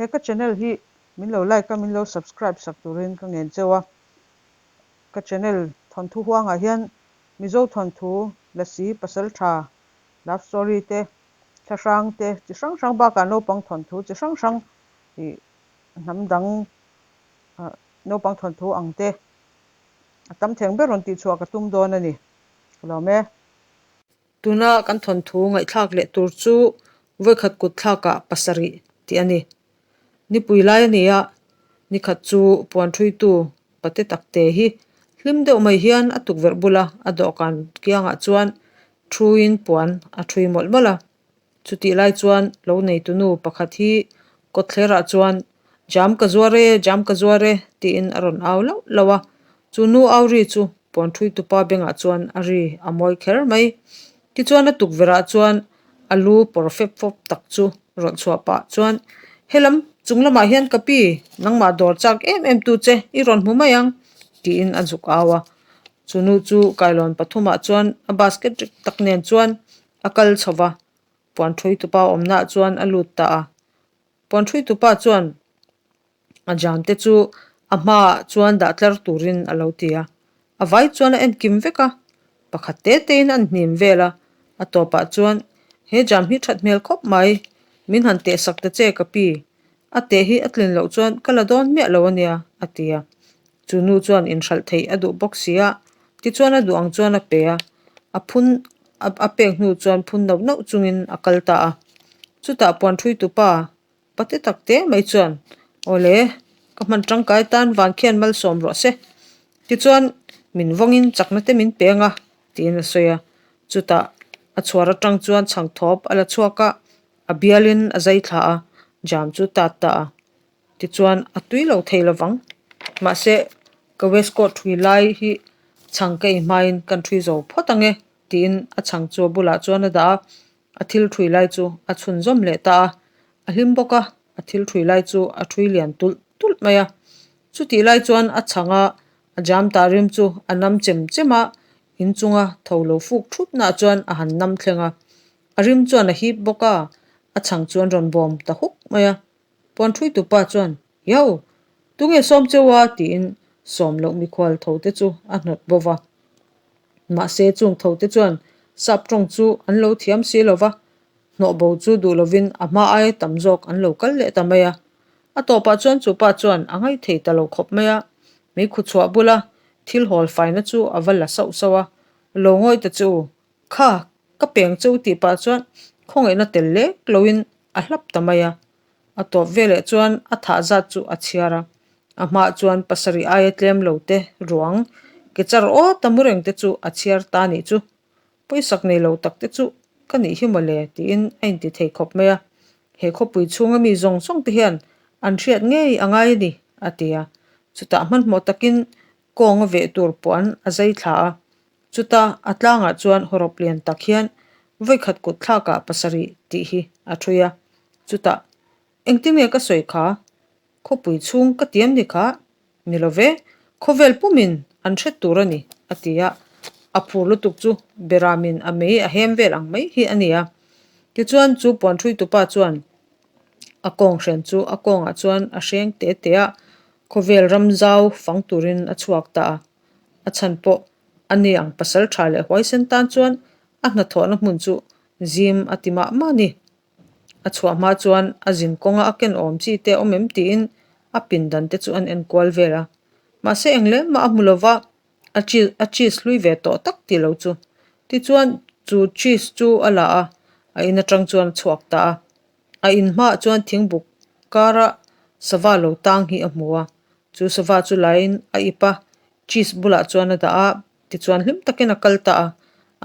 He ka channel hi min lo like a, min lo subscribe sak turin ka ngen cheu a. Ka channel thawnthu huangah hian Mizo thawnthu, Lasi, Pasaltha, Love story te, thlahrang te chi hrang hrang bakah naupang thawnthu chi hrang hrang ih hnam dang naupang thawnthu ang te a tam theng ber rawn tihchhuah ka tum dawn a ni. Ka lawm e. Tuna kan thawnthu ngaihthlak leh tur chu vawikhat kut thlakah pasarih tih a ni. Nipui lai a ni a, nikhat chu puan thuitu pate takte hi hlim deuh mai hian a tukverh bula a dawhkan kiangah chuan thuin puan a thui mawlh mawlh a. Chutih lai chuan lo neitu nu pakhat hi kawtthlerah chuan, Jam ka zuar e, jam ka zuar e, tiin a rawn au lauh lauh a. Chu nu au ri chu puanthuitupa bengah chuan a ri a mawi kher mai. Tichuan a tukverhah chuan a lu pawr fep fawp tak chu rawn chhuah pah chuan, Helam chung lamah hian ka pi, nangmah dawr chak em em tu che i rawn hmu mai ang, tiin a zuk au a. Chu nu chu kailawn pathumah chuan a basket rik tak nen chuan A kal chho va, puanṭhuitupa awmnaah chuan a lut ta a. Puanṭhuitupa chuan a jam te chu a hmaah chuan dah tlar turin a lo ti a. A vai chuan a enkim vek a, pakhat te tein a hnim vel a. A tawpah chuan, He jam hi that hmel khawp mai, min han teh sak ta che ka pi. A teh hi a tlin loh chuan ka la dawn miah lo a nia, a ti a. Chu nu chuan inhralh theih a duh bawk si a, tichuan a duh ang chuan a pe a, a phun a pek hnu chuan phun nauh nauh chungin a kal ta a. Chutah puanṭhuitupa pate tak te mai chuan, Awle, ka hman tangkai tan van khian malsawm rawh se, tichuan min vawngin chakna te min pe ang a, tiin a sawi a. Chutah a chhuar atang chuan chhangthawp a la chhuak a, a bialin a zai thla a, jam chu tat ta a. Tichuan a tui lo thei lovang. Mahse ka waistcoat ṭhui lai hi chhang ka ei hmain kan ṭhui zo phawt ang e tiin a chhang chu a bulah chuan a dah a, a thil ṭhui lai chu a chhunzawm leh ta a. A hlim bawk a, a thil ṭhui lai chu a ṭhui lian tulh tulh mai a. Chutih lai chuan a chhang a, a jam tah rim chu a nam chem chem a, inchunga tho lo fuk thupnaah chuan a han nam thleng a. A rim chuan a hip bawk a, a chhang chuan rawn bawm ta huk mai a. Puanṭhuitupa chuan, Yo! Tunge sawm cheu a? tiin sawm loh mikhual tho te chu a hnawt bo va. Mahse, chung tho te chuan sap tawng chu an lo thiam si lo va, hnawh bo chu duh lovin a hma aia tam zawk an lo kal leh ta mai a. A tawpah chuan chu pa chuan a ngaithei ta lo khawp mai a, meikhu chhuah bula thil hawl faina chu a va la sauh sauh a, Lo ngawi ta che u, kha ka peng che u tih pah chuan khawngaihna tel lek loin a hlap ta mai a. A tawp veleh chuan a thah zat chu a chhiar a, a hmaah chuan pasarih aia tlem lo te ruang ke char awt a mu reng te chu a chhiar ta nih chu. Pawisak nei lo tak te chu ka nih hi mawle tiin a inti thei khawp mai a. He khawpui chhunga mi zawng zawng te hian an hriat ngei a ngai a ni, a ti a. Chutah hmanhmawh takin kawng a veh tur puan a zai thla a. Chuta a tlangah chuan hawrawp lian tak hian vawikhat kut thlakah pasarih tih hi a ṭhui a. Chutah, Engtin nge ka sawi kha? Khawpui chhung ka tiam ni kha? Ni lo ve, khawvel pumin an hret tur a ni, a ti a. A phur lutuk chu Beramin a mei a hem vel ang mai hi a ni a. Tichuan chu puanṭhuitupa chuan a kawng hren chu a kawngah chuan a hreng te te a, khawvel ram zau fang turin a chhuak ta a. A chhan pawh a ni ang pasal tha leh huaisen tan chuan a hnathawhna hmun chu zim a ti mah mah a ni. A chhuah hma chuan a zin kawnga a ken awm chi te awm em tiin a pindan te chu an en kual vel a. Mahse eng lem mah a hmu lo va, a cheese a cheese hlui ve tawh tak ti lo chu. Tichuan chu cheese chu a la a, a in atang chuan a chhuak ta a. A in hmaah chuan thingbuk kara sava lo tang hi a hmu a, Chu sava chu laiin a ip a, cheese bulah chuan a dah a, tichuan hlim takin a kal ta a,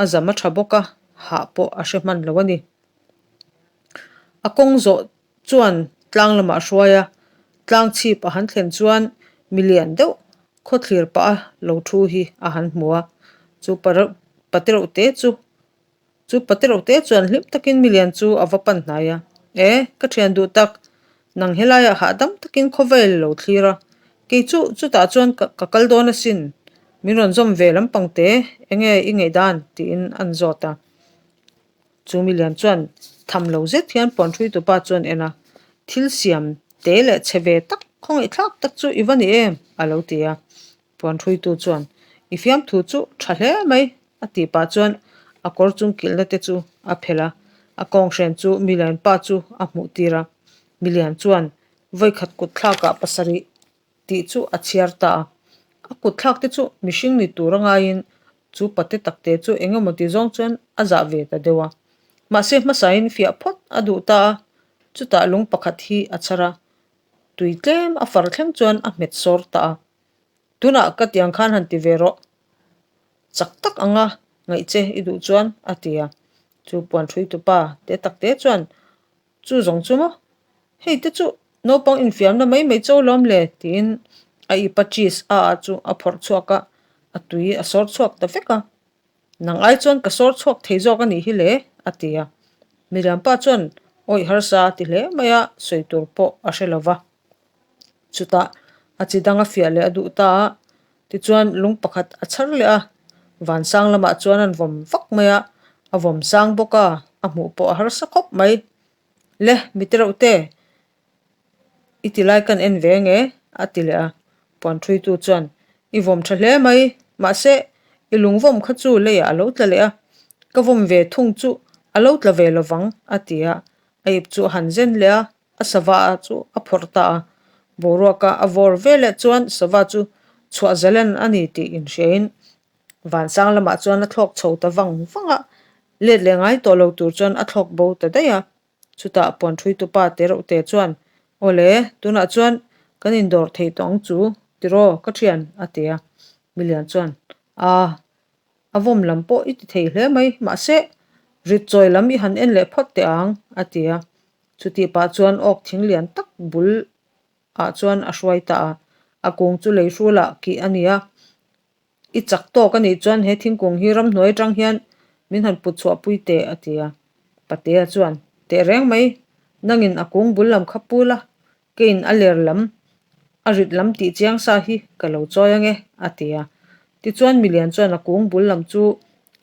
a zam a tha bawk a, hah pawh a hre hman lo a ni. A kawng zawh chuan tlang lamah a hruai a, tlang chhip a han thlen chuan milian deuh khawthlir pah a lo thu hi a han hmu a, chu patereuh te chu Chu patereuh te chuan hlim takin milian chu a va pan hnai a, E, ka thian duh tak, nang helaiah hahdam takin khawvel lo thlir a, kei chu chutah chuan ka ka kal dawn asin, min rawn zawm ve lampang te, enge i ngaih dan? tiin an zawt a. Chu milian chuan tham lo zet hian puanhruitupa chuan en a, thil siam te leh chhe ve tak, khawngaihthlak tak chu i va ni em? a lo ti a. Puanhruitu chuan, I fiamthu chu tha hle mai, a tih pah chuan a kawr chung kilhna te chu a phelh a, a kawnghren chu milian pa chu a hmuh tir a. Milian chuan vawikhat kut thlakah pasarih tih chu a chhiar ta a. A kut thlak te chu mihring ni tur a ngaiin chu pate takte chu eng emaw ti zawng chuan a zah ve ta deuh a. Mahse hmasain fiah phawt a duh ta a, chutah lung pakhat hi a chhar a, tui tlem a far thleng chuan a hmet sawr ta a. Tunah ka tiang khan han ti ve rawh. Chak tak anga ngaih che i duh chuan a ti a. Chu puan hruitupa te takte chuan Chu zawng chu maw? Hei te chu naupang infiamna mai mai cho lawm le tiin a ipa cheese a ah chu a phawrh chhuak a, a tui a sawr chhuak ta vek a. Nang ai chuan ka sawr chhuak thei zawk a nih hi le a ti a. Milianpa chuan awih harsa a ti hle mai a, sawi tur pawh a hre lo va. Chutah a chi dang a fiah leh a duh ta a, tichuan lung pakhat a chhar leh a, vansang lamah chuan an vawm vak mai a, a vawm sang bawk a, a hmuh pawh a harsa khawp mai. Le, mi te reuh te, i ti lai kan en ve nge? a ti leh a, puanṭhuitu chuan, I vawm ṭha hle mai, mahse i lung vawm kha chu leiah a lo tla leh a, ka vawm ve thung chu a lo tla ve lovang, a ti a, a ip chu a han zen leh a. A sava chu a phawrh ta a, boruaka a vawr veleh chuan sava chu chhuah zalen a ni tih inhriain vansang lamah chuan a thlawk chho ta vang vang a, let leh ngai tawh lo tur chuan a thlawk bo ta daih a. Chutah puanṭhuitupa te reuh te chuan, Awle, tunah chuan kan indawr thei tawh ang chu, tiraw ka ṭhian? a ti a. Milian chuan, Aa, A vawm lam pawh i ti thei hle mai, mahse rit chawi lam i han en leh phawt teh ang, a ti a. Chutih pah chuan awk thing lian tak bul ah chuan a hruai ta a, a kung chu lei hrulah kih a ni a. I chak tawk a nih chuan he thingkung hi ramhnuai atang hian min han put chhuah pui teh, a ti a. Patea chuan, Teh reng mai, nangin a kung bul lam kha pu la, Keiin a ler lam, a rit lam tih chiang sa hi ka lo chawi ange, a ti a. Tichuan milian chuan a kung bul lam chu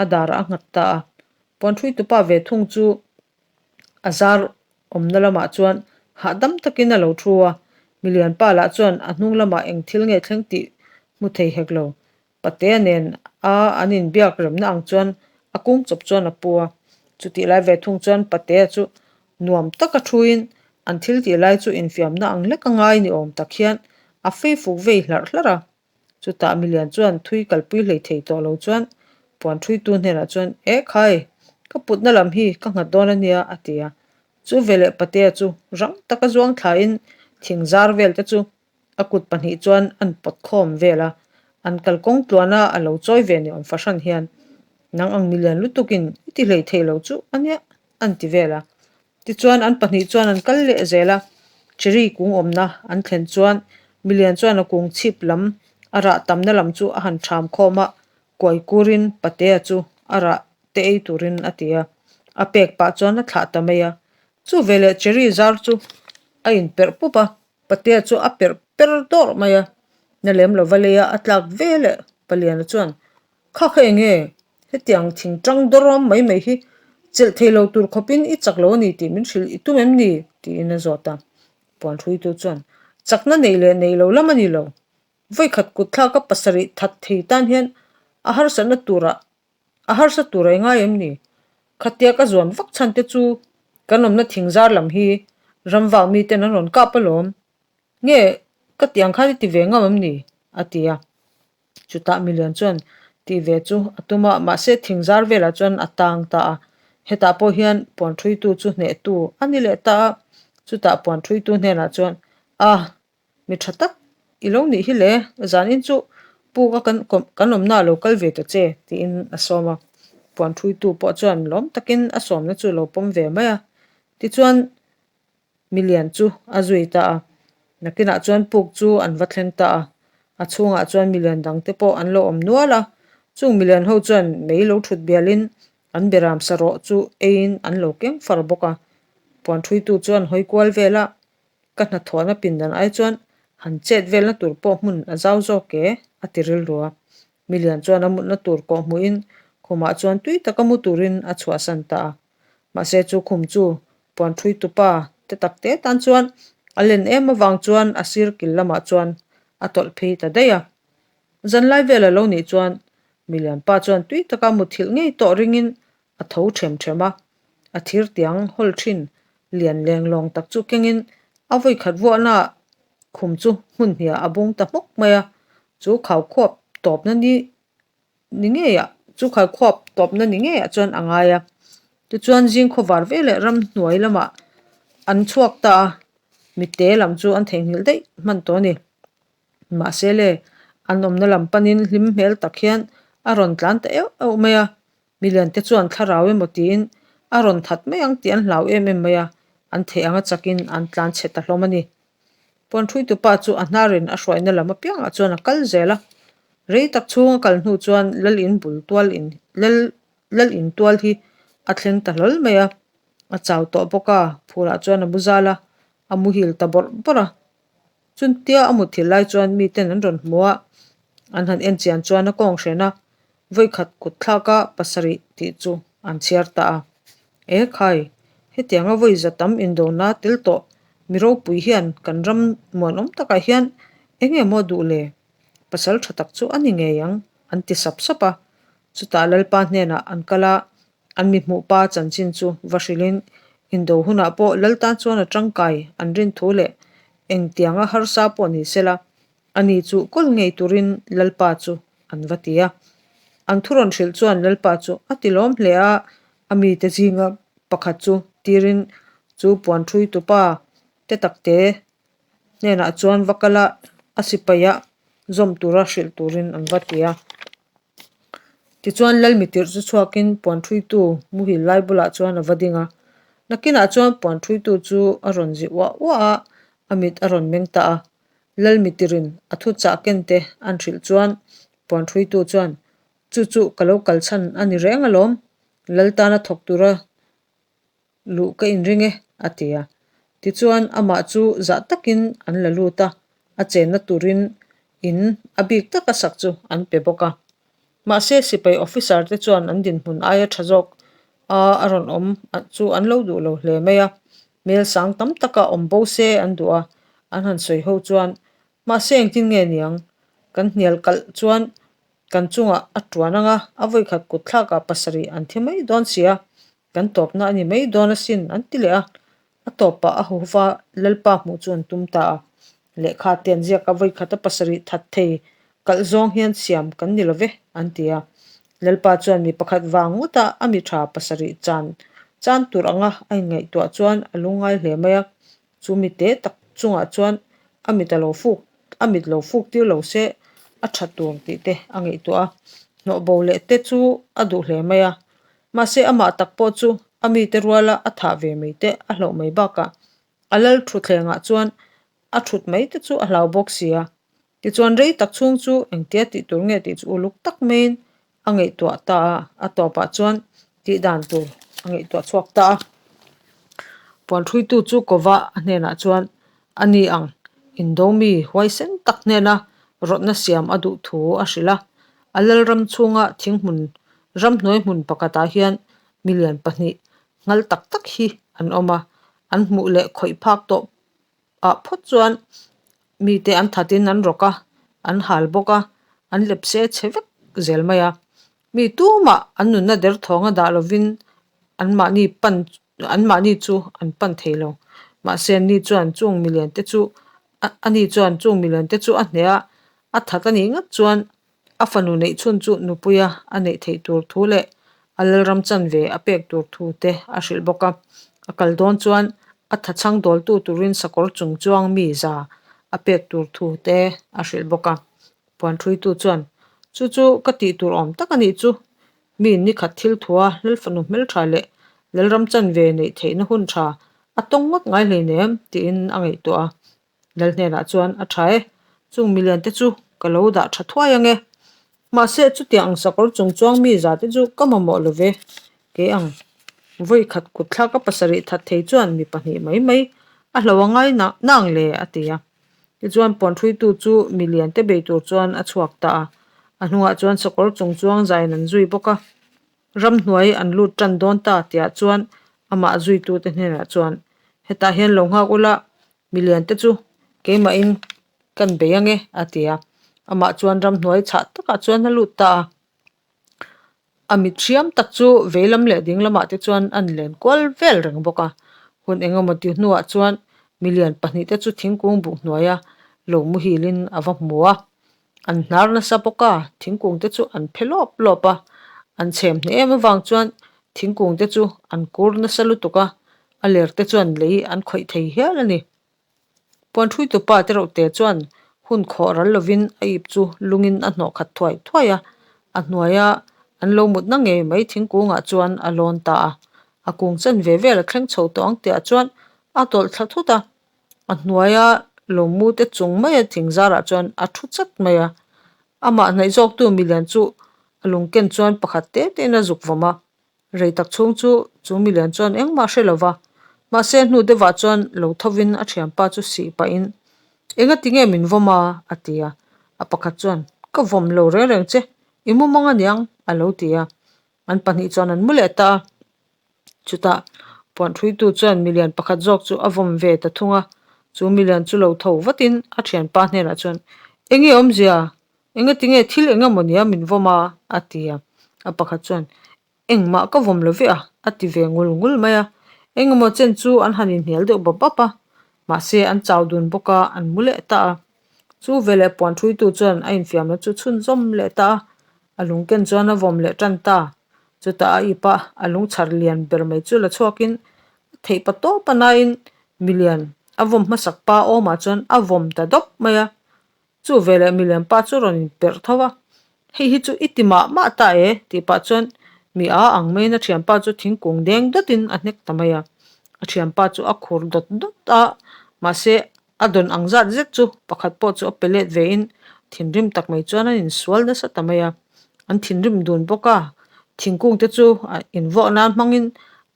a darah a nghat ta a. Puanhruitupa ve thung chu a zar awmna lamah chuan hahdam takin a lo thu a. Milian pa lah chuan a hnung lamah eng thil nge thleng tih hmu thei hek lo. Patea nen a an inbiak remna ang chuan a kung chawp chuan a pu a. Chutih lai ve thung chuan Patea chu nuam taka thuin an thil tih lai chu infiamna ang lek a ngai ni awm tak hian a fei fuk vei hlarh hlarh a. Chutah milian chuan thui kalpui hlei thei tawh lo chuan puan thuitu hnenah chuan, E khai, ka putna lam hi ka nghat dawn a nia, a ti a. Chu veleh Patea chu rang taka zuang thlain thing zar vel te chu A kut pahnih chuan an pawt khawm vel a, an kalkawng tluana a lo chawi ve ni awm fahran hian, Nang ang milian lutukin i ti hlei thei lo chu a nia, an ti vel a. Tichuan an pahnih chuan an kal leh zel a, cherry kung awmna an thlen chuan milian chuan a kung chhip lam a rah tamna lam chu a han ṭham khawm a, kuai kurin Patea chu a rah te ei turin a ti a, a pek pah chuan a thlah ta mai a. Chu veleh cherry zar chu a inperh pup a, Patea chu a perh per dawrh mai a, na lem lova leia a tlak ve leh Paliana chuan, Kha kha eng nge? Hetiang thing tang dawrawm mai mai hi chelh thei lo tur khawpin i chak lo a ni tih min hrilh i tum em ni? tiin a zawt a. Puanhruitu chuan, Chakna neih leh neih lo lam a ni lo. Vawikhat kut thlaka pasarih that thei tan hian a harsatna turah A harsa tur a ngai em ni? Khatia ka zuan vak chhan te chu kan awmna thing zar lam hi ramvak miten an rawn kap alawm. Nge ka tih ang khan i ti ve ngam em ni? a ti a. Chutah milian chuan tih ve chu a tum a, mahse thing zar velah chuan a tang ta a. Hetah pawh hian puan thuitu chu hnehtu a ni leh ta a. Chutah puan thuitu hnenah chuan, A! Mi tha tak i lo nih hi le, zanin chu puk a kan kan awmna a lo kal ve ta che tiin a sawm a, puan thuitu pawh chuan lawm takin a sawmna chu a lo pawm ve mai a, tichuan milian chu a zui ta a, nakinah chuan puk chu an va thleng ta a, a chhungah chuan milian dangte pawh an lo awm nual a, chung milian ho chuan mei lo thut bialin an beram sarawh chu eiin an lo keng far bawk a, puan thuitu chuan hawi kual vel a. Ka hnathawhna pindan ai chuan han chet velna tur pawh hmun a zau zawk e, a ti rilru a. Milian chuan a mutna tur kawh hmuhin khumah chuan tui taka mu turin a chhuahsan ta a. Mahse chu khum chu puan ṭhui tupa te tak te tan chuan A len em avang chuan a sir kil lamah chuan a tawlh phei ta daih a. Zanlai vel a lo nih chuan milian pa chuan tui taka muthilh ngei tawh ringin a tho ṭhem ṭhem a. A thir tiang hawl ṭhin lian leng lawng tak chu kengin a vawikhat vuahnaah khum chu hmun hniah a bung ta hmawk mai a. Chu khau khuap tawpna ni ni ngeiah chu khaikhuap tawpna ni ngeiah chuan a ngai a. Tichuan zing khawvar veleh ramhnuai lamah an chhuak ta a, mitte lam chu an theihnghilh daih hman tawh a ni. Mahse le, an awmna lam panin hlim hmel tak hian a rawn tlan ta euh euh mai a, milian te chuan thlarau emaw tiin a rawn that mai ang tih an hlau em em mai a, an theih anga chakin an tlan chhe ta hlawm a ni. Puanṭhuitupa chu a hnarin a hruaina lam apiangah chuan a kal zel a. Rei tak chhung a kal hnu chuan Lal in bul tual in Lal Lal in tual hi a thleng ta hlawl mai a. A chau tawh bawk a, phulah chuan a mu zal a, a muhil ta bawrh bawrh a. Chuntia a mutthil lai chuan miten an rawn hmu a, an han en chian chuan a kawng hren a, vawikhat kut thlak a pasarih tih chu an chhiar ta a. E khai, hetianga vawi za tam indona tel tawh mi ropui hian kan ram muanawm takah hian eng nge maw duh le? Pasal tha tak chu a ni ngei ang, an ti sap sap a. Chutah Lalpa hnenah an kal a, An mi hmuh pa chanchin chu va hrilhin indo hunah pawh Lal tan chuan a tangkai an rin thu leh engtianga harsa pawh ni sela, ani chu kawl ngei turin Lalpa chu an va ti a. An thu rawn hrilh chuan Lalpa chu a ti lawm hle a, a mite zinga pakhat chu tirin chu puan ṭhui tupa te takte hnenah chuan va kal a, a sipaia zawm tura hrilh turin an va ti a. Tichuan Lalmi tirh chu chhuakin puanṭhuitu muhil lai bulah chuan a va ding a. Nakinah chuan puanṭhuitu chu a rawn zi uah uah a, a mit a rawn meng ta a. Lalmi tirhin a thu chah ken te an hrilh chuan puanṭhuitu chuan, Chu chu ka lo kal chhan a ni reng alawm, Lal tana thawk tura luh ka inring e, a ti a. Tichuan, amah chu zah takin an la lut a, a chenna turin in a bik taka sak chu an pe bawk a. Mahse, sipai officer te chuan an dinhmun aia tha zawk a a rawn awm chu an lo duh lo hle mai a. Hmel sang tam taka awm bo se an duh a, an han sawi ho chuan, Mahse, engtin nge niang? Kan hnial kalh chuan kan chungah a tuan ang a, a vawikhat kut thlakah pasarih an thi mai dawn si a, kan tawpna a ni mai dawn asin an ti leh a. A tawpah a huva Lalpa hmuh chu an tum ta a. Lehkha te an ziak a, vawikhat a pasarih that thei kalh zawng hian siam kan ni lo ve an ti a. Lalpa chuan mi pakhat vang ngawta a mi tha pasarih chan chan tur anga a inngaihtuah chuan a lungngai hle mai a. Chu mi te tak chungah chuan a mit a lo fuk a mit lo fuk tir lo se a tha tur tih te a ngaihtuah a, hnawh bo leh te chu a duh hle mai a. Mahse amah tak pawh chu a mite ruala a thah ve mai te a hlauh mai bakah a lal thutthlengah chuan a thut mai te chu a hlau bawk si a. Tichuan rei tak chhung chu engtia tih tur nge tih chu uluk tak maiin a ngaihtuah ta a, a tawpah chuan tih dan tur a ngaihtuah chhuak ta a. Puanhruitu chu kova a hnenah chuan a ni ang indo mi huaisen tak hnena rawtna siam a duh thu a hrilh a. A lalram chhunga thinghmun ramhnuai hmun pakhatah hian milian pahnih nghal tak tak hi an awm a, an hmuh leh khawih phak tawh ah phawt chuan mite an thatin an rawk a, an hal bawk a, an lepse chhe vek zel mai a. Mi tumah an nunna derthawnga dah lovin anmahni pan anmahni chu an pan thei lo. Mahse ani chuan chung milian te chu ani chuan chung milian te chu a hneh a, a that a nih ngat chuan A fanu neih chhun chu nupuia a neih theih tur thu leh a lalram chanve a pek tur thu te a hrilh bawk a. A kal dawn chuan a thachhang dawltu turin sakawr chung chuang mi za a pek tur thu te a hrilh bawk a. Puanṭhuitu chuan, Chu chu ka tih tur awm tak a nih chu. Mi nikhat thil thua lalfanu hmelṭha leh lalram chanve neih theihna hun ṭha a tawng ngawt ngai hleinem tiin a ngaihtuah a. Lal hnenah chuan a tha e, chung milian te chu ka lo dah tha thuai ang e. Mahse chutiang ang sakawr chung chuang mi za te chu ka mamawh lo ve. Kei ang vawi khat kut thlak a pasarih that thei chuan mi pahnih mai mai a hlo a ngai nang le a ti a. Tichuan puanhruitu chu milian te bei tur chuan a chhuak ta a, a hnungah chuan sakawr chung chuang zain an zui bawk a. Ramhnuai an lut tan dawn ta tihah chuan amah zuitute hnenah chuan, Hetah hian lo nghak ula, Milian te chu keimahin kan bei ange a ti a. Amah chuan ramhnuai chhah takah chuan a lut ta a. A mit hriam tak chu veilam leh ding lamah te chuan an len kual vel reng bawk a. Hun engemaw ti hnuah chuan milian pahnihte chu thingkung buk hnuaia lo muhilin a va hmu a. An hnar nasa bawk a, thingkung te chu an phe lawp lawp a. An chhem hneh em avang chuan thingkung te chu an kur nasa lutuk a, a ler te chuan lei an khawih thei hial a ni. Puanṭhuitu pa te reuh te chuan hun khawh ral lovin a ip chu lungin a hnawh khat thuai thuai a, a hnuaia an lo mutna ngei mai thingkungah chuan a lawn ta a. A kung chen ve vel a thleng chho tawh ang tihah chuan a tawlh thla thut a, a hnuaia lo mu te chung maia thing zarah chuan a thu chat mai a. Amah hnaih zawktu milian chu a lungken chuan pakhat te tein a zuk vawm a, Rei tak chhung chu chu milian chuan engmah hre lo va, mahse hnu deuhah chuan lo thovin a thianpa chu sih pahin, Enga tinge min vawm a? a ti a. A pakhat chuan, Ka vawm lo reng reng che, i mu mang aniang, a lo ti a. An pahnih chuan an mu leh ta a. Chutah puanhruitu chuan milian pakhat zawk chu a vawm ve ta thung a. Chu milian chu lo tho vatin a thianpa hnenah chuan, Enge awmzia? Enga tinge thil eng emaw nia min vawm a? a ti a. A pakhat chuan, Engmah ka vawm lo ve a, a ti ve ngul ngul mai a. Eng emaw chen chu an han inhnial deuh bap bap a, mahse an chau dun bawk a, an mu leh ta a. Chu veleh puan thuitu chuan a infiamna chu chhunzawm leh ta a, a lungken chuan a vawm leh tan ta. Chutah a ip a, a lungchhar lian ber mai chu la chhuakin a theih pa tawp a nain milian a vawm hmasak pa awmah chuan a vawm ta dawp mai a. Chu veleh milian pa chu rawn inperh tho a, Hei hi chu i ti mah mah ta e, tih pah chuan mi a ang maiin a thianpa chu thingkung deng dawtin a hnek ta mai a. A thianpa chu a khur dawt dawt a, mahse a dawn ang zat zet chu pakhat pawh chu a pe let vein thinrim tak mai chuan an insual nasa ta mai a. An thinrim dun bawk a, thingkung te chu invuak nan hmangin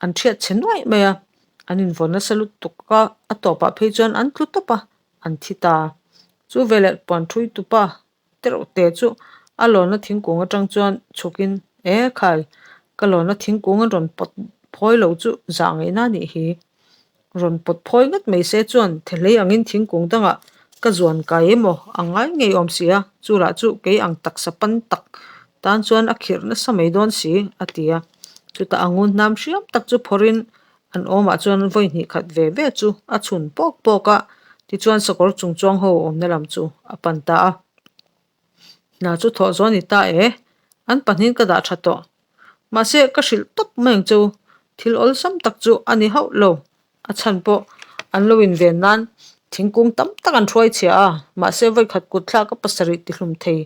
an thiat chhe nuaih mai a, an invawn nasa lutuk a, a tawpah phei chuan an tlu tawp a. an thi ta. Chu veleh puan thui tupa tereuh te chu a lawnna thingkung atang chuan chhukin, E khai, ka lawnna thingkung an rawn pawt phawi lo chu zah ngaihna a nih hi. Rawn pawt phawi ngat mai se chuan thehlei angin thingkung dangah ka zuan kai emaw a ngai ngei awm si a, chu lah chu kei ang taksa pan tak tan chuan a khirh nasa mai dawn si, a ti a. Chutah a ngun hnam hriam tak chu phawrhin An awmah chuan vawi hnih khat ve ve chu a chhun pawk pawk a, tichuan sakawr chung chuang ho awmna lam chu a pan ta a. Hna chu thawh zawh a ni ta e, an pahnihin ka dah tha tawh. Mahse, ka hrilh tawp mai ang chu, thil awlsam tak chu a ni hauh lo. A chhan pawh an lo inven nan thingkung tam tak an hruai chhia a, mahse vawi khat kut thlak a pasarih tihlum thei.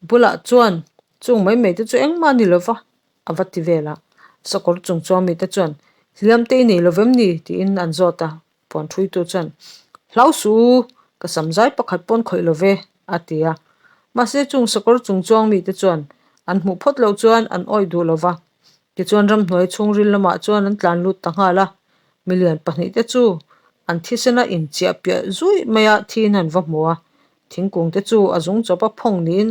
Bulah chuan chung mai mai te chu engmah a ni lo va, a va ti vel a. Sakawr chung chuang mite chuan, Hliam te i nei lo vem ni? tiin an zawt a. Puan thuitu chuan, Hlau suh u, ka sam zai pakhat pawn khawih lo ve, a ti a. Mahse chung sakawr chung chuang mite chuan an hmuh phawt loh chuan an awih duh lo va. Tichuan ramhnuai chhungril lamah chuan an tlan lut ta nghal a, milian pahnihte chu an thisena inchiah piah zuih maia thiin an va hmu a, thingkung te chu a zung chawp a phawng niin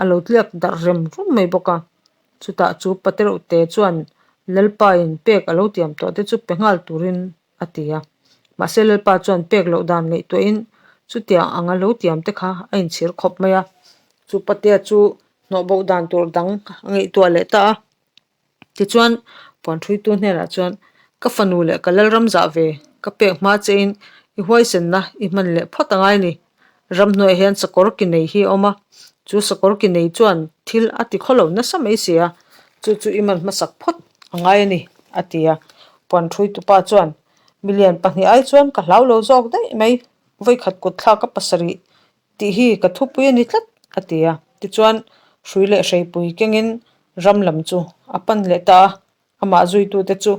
a lo tliak darh rem rum mai bawk a. Chutah chu Patereuhte chuan Lalpain pek a lo tiam tawh te chu pe nghal turin a ti a. Mahse Lalpa chuan pek loh dan ngaihtuahin chutiang anga lo tiam te kha a inchhir khawp mai a. Chu Patea chu hnawh bo dan tur dang a ngaihtuah leh ta a. Tichuan puanhruitu hnenah chuan, Ka fanu leh ka Lalram zah ve, ka pek hma chein i huaisenna i hman leh phawt angai ni. Ramhnuaiah hian sakawr ki nei hi a awm a, chu sakawr ki nei chuan thil a ti khaw lo nasa mai si a, chu chu i man hmasak phawt a ngai a ni, a ti a. Puanhruitupa chuan, Milian pahnih ai chuan ka hlau lo zawk daih mai, vawikhat kut thlak a pasarih Tih hi ka thupui a ni tlat, a ti a. Tichuan, hrui leh hreipui kengin ram lam chu a pan leh ta a. Amah zuitute chu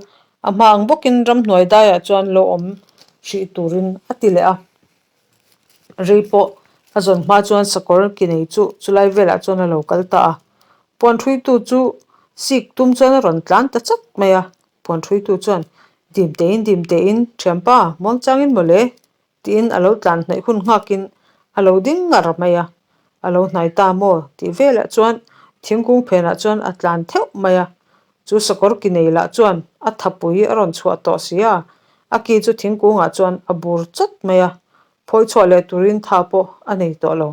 a hma ang bawkin ramhnuai daiah chuan lo awm hrih turin a ti leh a. Rei pawh a zawn hma chuan sakawr ki nei chu chulai velah chuan a lo kal ta a. Puanhruitu chu sik tum chuan a rawn tlan ta chat mai a. Puanhruitu chuan, Dimtein, dimtein, thianpa, muangchangin mawle, Tiin a lo tlan hnaih hun nghakin a lo ding ngar mai a, a lo hnai ta maw tih velah chuan thingkung phenah chuan a tlan theuh mai a, chu sakawr ki nei lah chuan a thapui a rawn chhuah tawh si a, A ki chu thingkungah chuan a bur chawt mai a, phawi chhuah leh turin tha pawh a nei tawh lo.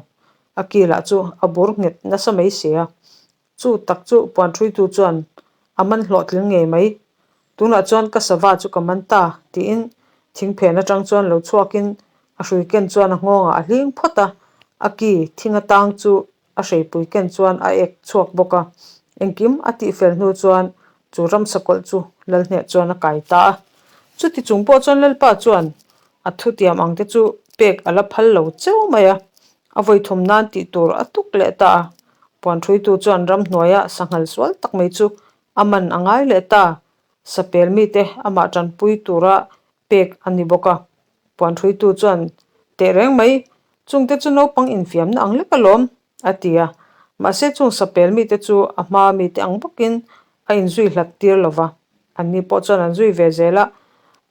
A ki lah chu a bur nghet nasa mai si a. Chu tak chu puanṭhuitu chuan a man hlawhtling ngei mai. Tunah chuan ka sava chu ka man ta, tiin thingphen atang chuan lo chhuakin a hrui ken chuan a nghawngah a hling phawt a, a ki thing atang chu a hreipui ken chuan a ek chhuak bawk a. Engkim a tihfel hnu chuan chu ramsa kawlh chu Lalhneh chuan a kai ta a. Chuti chung pawh chuan Lalpa chuan a thutiam ang te chu pek a la phal lo cheu mai a, a vawi thum nan tih tur a tuk leh ta a. Puanṭhuitu chuan ramhnuaia sanghal sual tak mai chu a man a ngai leh ta, sapel mite amah ṭanpui tura pek a ni bawk a. Puanṭhuitu chuan, Teh reng mai, chungte chu naupang infiamna ang lek alawm, a ti a. Mahse chung sapel mite chu a hma mite ang bawkin a inzui hlat tir lo va, anni pawh chuan an zui ve zel a,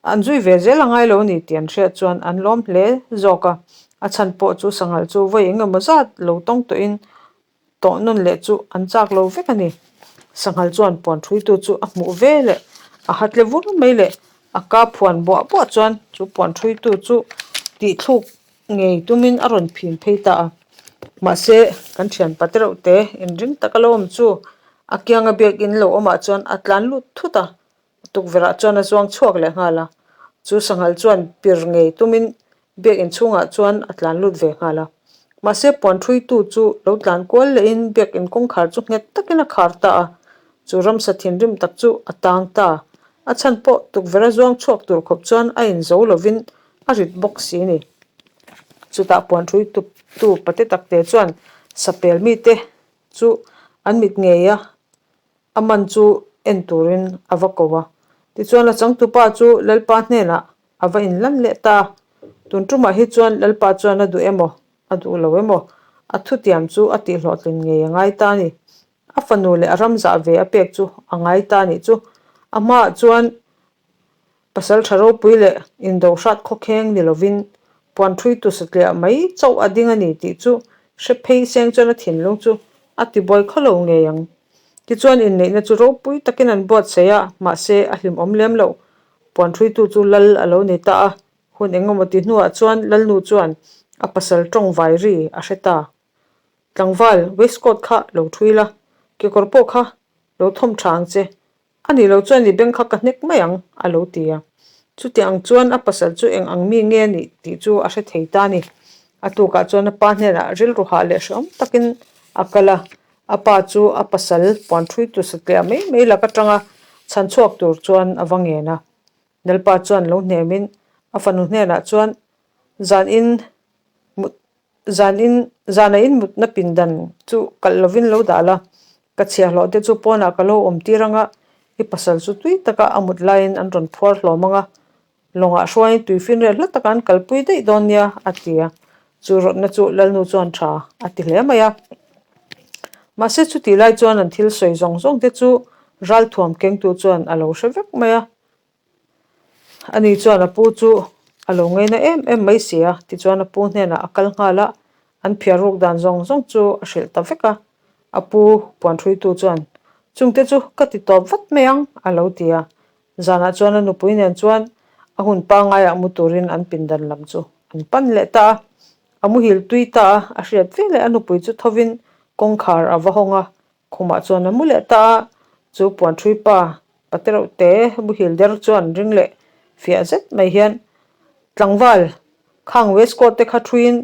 an zui ve zel a ngai lo a ni tih an hriat chuan an lawm hle zawk a. A chhan pawh chu sanghal chu vawi eng emaw zat lo tawng tawhin tawh nawn leh chu an chak lo vek a ni. Sanghal chuan puan ṭhuitu chu a hmuh ve leh a hatle vur mai leh a ka phuan buah buah chuan chu puan ṭhuitu chu tihthluk ngei tumin a rawn phin phei ta a. Mahse, kan thian pa te reuh te inring taka lo awm chu a kianga biakin lo awmah chuan a tlan lut thut a, tukverhah chuan a zuang chhuak leh nghal a. Chu sanghal chuan pir ngei tumin biakin chhungah chuan a tlan lut ve nghal a. Mahse, puan ṭhuitu chu lo tlan kual lehin biakin kawngkhar chu nghet takin a khar ta a. Chu ramsa thinrim tak chu a tang ta. A chhan pawh tukverh a zuang chhuak tur khawp chuan a inzo lovin a rit bawk si ni. Chutah puan ṭhui tup tu pate takte chuan sapel mite chu an mit ngei a, a man chu en turin a va ko a. Tichuan a changtupa chu Lalpa hnenah a va inlan leh ta a. Tun tumah hi chuan Lalpa chuan a duh emaw, a duh lo emaw, a thutiam chu a tihhlawhtlin ngei a ngai ta a ni. A fanu leh a ram zah ve a pek chu a ngai ta a nih chu. A hmaah chuan Pasal tha ropui leh indo hrat khawkheng ni lovin puan ṭhuitu satliah mai chauh a ding a ni tih chu hre phei seng chuan a thinlung chu a tibuai khaw lo ngei ang. Tichuan inneihna chu ropui takin an buatsaih a, mahse a hlimawm lem loh. Puan ṭhuitu chu lal a lo ni ta a, hun engemaw ti hnuah chuan lalnu chuan a pasal tawngvai ri a hre ta. Tlangval, waistcoat kha lo ṭhui la, kekawr pawh kha lo thawm ṭha ang che, A nih loh chuan i beng kha ka hnek mai ang, a lo ti a. Chuti ang chuan a pasal chu eng ang mi nge a nih tih chu a hre thei ta a ni. A tukah chuan a pa hnenah rilru hah leh hrehawm takin a kal a. A pa chu a pasal puan ṭhui tu satliah mai mai lak atanga chhan chhuak tur chuan a va ngen a. Lalpa chuan lo hnemin a fanu hnenah chuan zan in mut Zan in, zana in mutna pindan chu kalh lovin lo dah la, ka chhiahhlawh te chu pawnah ka lo awm tir anga, i pasal chu tui taka a mut laiin an rawn phuar hlawm anga, lawngah hruaiin tui finriat hla taka an kalpui daih dawn nia, a ti a. Chu rawtna chu Lalnu chuan tha a ti hle mai a. Mahse chutih lai chuan an thil sawi zawng zawng te chu ralthuam kengtu chuan a lo hre vek mai a. Ani chuan a pu chu a lo ngaina em em mai si a, tichuan a pu hnenah a kal nghal a, an phiar ruk dan zawng zawng chu a hrilh ta vek a. A pu puanhruitu chuan, Chungte chu ka ti tawp vat mai ang, a lo ti a. Zanah chuan a nupui nen chuan a hun pangaiah mu turin an pindan lam chu an pan leh ta a. A muhil tui ta a, a hriat veleh a nupui chu thovin kawngkhar a va hawng a, Khumah chuan a mu leh ta a, chu puanṭhui pa pate reuh te muhil der chuan ring leh fiah zet mai hian tlangval khang waistcoat te kha ṭhuiin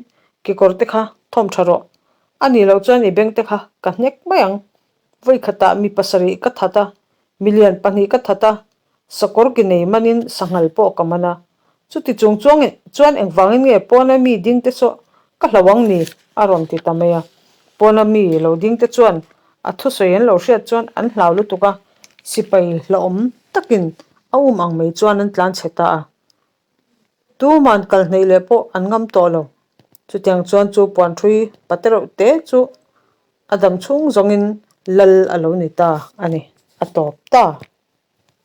kekawr te kha thawm ṭha rawh, a nih loh chuan i beng te kha ka hnek mai ang, vawi khatah mi pasarih ka that a, milian pahnih ka that a, Sakawr ki nei manin sanghal pawh ka man a, chuti chung chuang chuan engvangin nge pawna mi dingte saw ka hlo ang ni? a rawn ti ta mai a. Pawna mi lo dingte chuan a thusawi an lo hriat chuan an hlau lutuk a, sipai hlauhawm takin a um ang mai chuan an tlan chhe ta a. Tuman kal hneih leh pawh an ngam tawh lo. Chutiang chuan chu puanṭhui pate reuh te chu a dam chhung zawngin lal a lo ni ta a ni, a tawp ta.